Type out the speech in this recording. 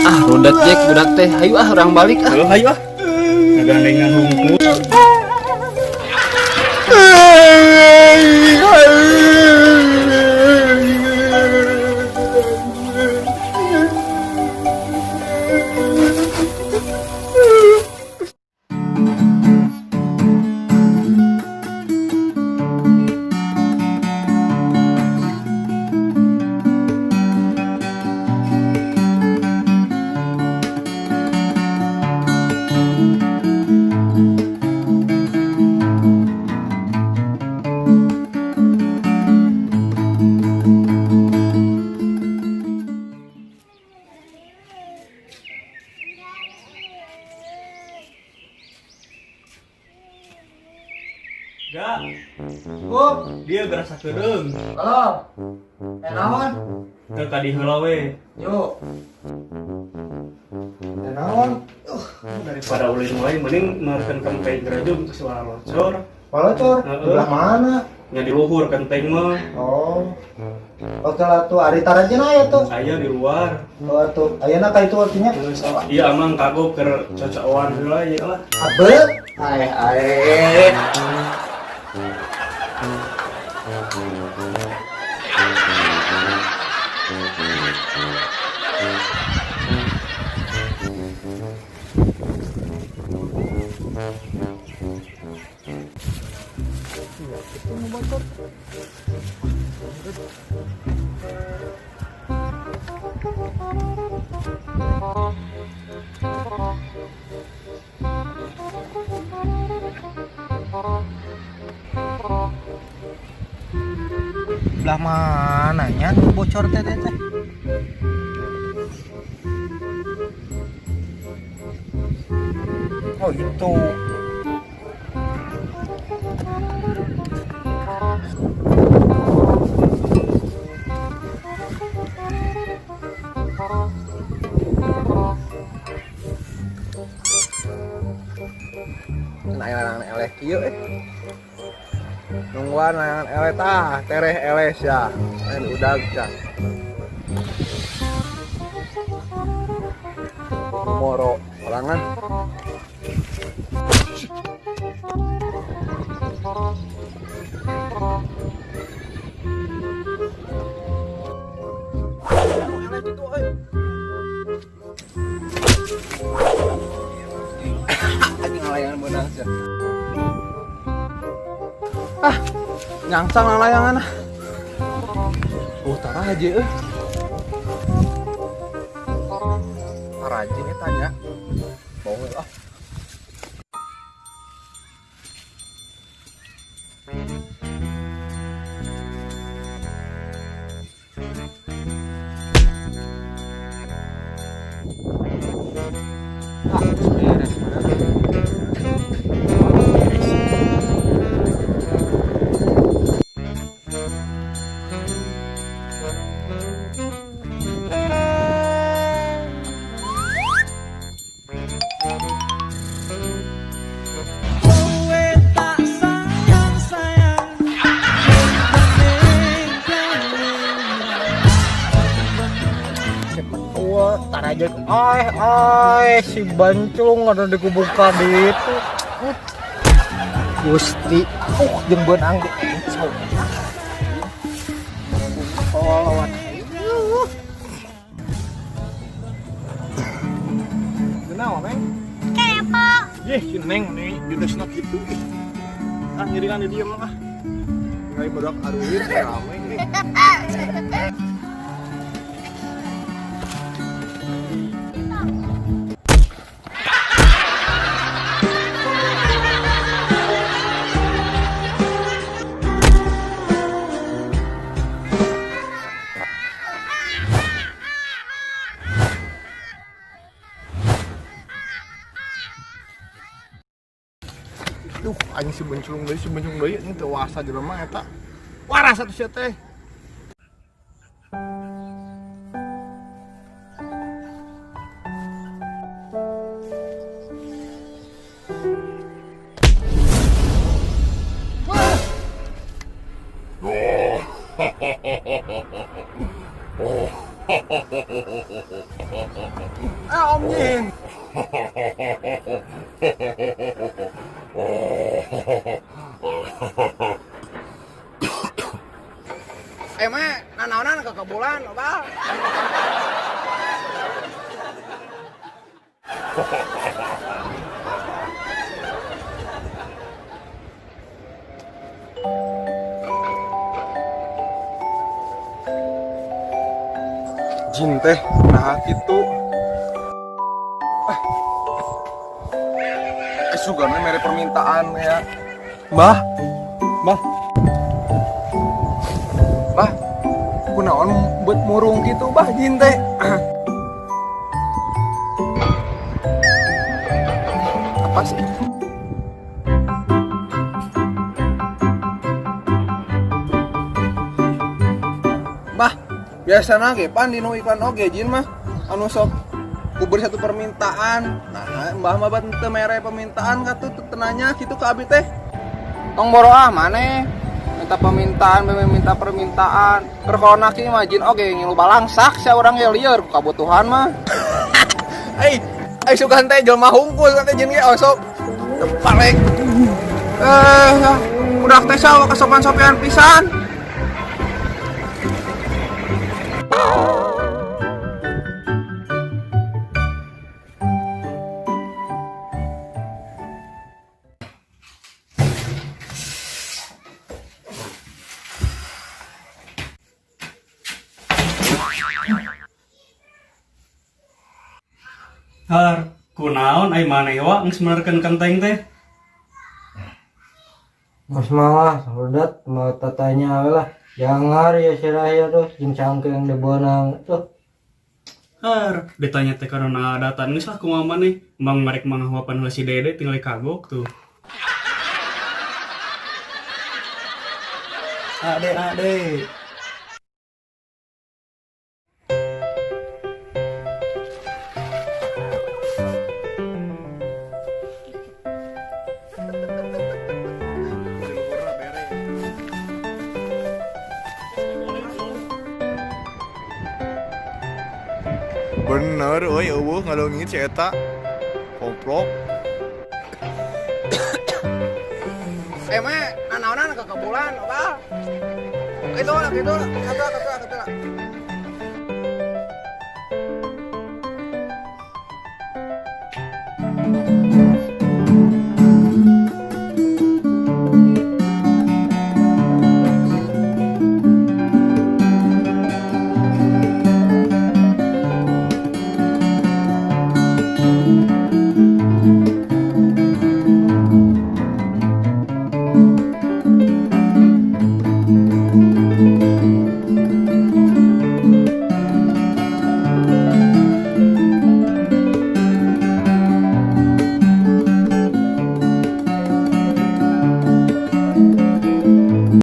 Ah, rudet, Jack, budak teh. Hayu ah, urang balik ah. Heuh, hayu ah. Ngagandengan hungkul. Gak. Oh, Dia gerasa kedeung. halo. Eh, naon? Teu ka diheula we. Yuk. Eh, naon? Daripada ulin wae mending meurkeun kenteng gerejung ke suara locor. Palocor, Heeh. sebelah mana? Nya di luhur kenteng mah. Oh. Oke lah tuh, ari tarajin aya tuh. Aya di luar. Oh tuh, ayeuna ka itu artinya. Iya, amang kagok keur cocokan heula ieu lah. Abe, ae ae. Belah mananya nu bocor teh teh teh? Oh itu. Nah, layangan eleh kieu eh. Nungguan layangan eleh tah, tereh eleh sia. Lain udag sia. Moro orangan. Anjing layangan beunang sia. Ah, nyangsang lah layangan ah. Oh, taraje euy. Taraje eta nya. Bau ah. Ah, beres mana? Wah, taraje. Oi, oi, si bancung ada di kubuka di itu. Gusti, jeung beunang di encau. Oh, lawan. Kunaon, Neng? Kepo. Ih, si Neng nih judesna kitu ih. Ah, ngiringan di dieu mah ah. Ngai budak aruhit rame nih. Duh, anjing si benclung deui anjing teu wasa jelema eta. Waras atuh sia teh. Ah, Om Jin. Emang nanaonan kekebulan, Bal. Jin teh nah gitu. Ah. Sugana mere permintaan ya. Mbah. Mbah. Mbah. Kunaon buat murung gitu, Bah, jin teh. Apa sih? Bah, biasana ge pan dinu iklan oge jin mah anu sok kubur satu permintaan. Nah, mbah mah bat teu mere permintaan katuh teu nanya kitu ka abi teh. Tong boro ah maneh minta permintaan, minta permintaan. Keur corona ki mah jin oge ngilu balangsak sia urang ge lieur ku kabutuhan mah. Ai, ai sugan teh jelema hungkul teh jin ge osok balik. Udah teh sawa kasopan-sopian pisan. Har, kunaon ai maneh wa geus menerkeun kenteng teh? Mas malah sodat mau tatanya lah. Jangan ya sirah tuh jeung cangkeng di bonang tuh. Har, ditanya teh karena adatan geus lah kumaha maneh. Mang marek manghuapan heula si Dede tinggal kagok tuh. Ade ade. Bener euy eueuh ngaleungit si eta. Komplok. Emang nanaonan kekebulan, Bal. Itu lah, gitu lah. Kata, kata, kata.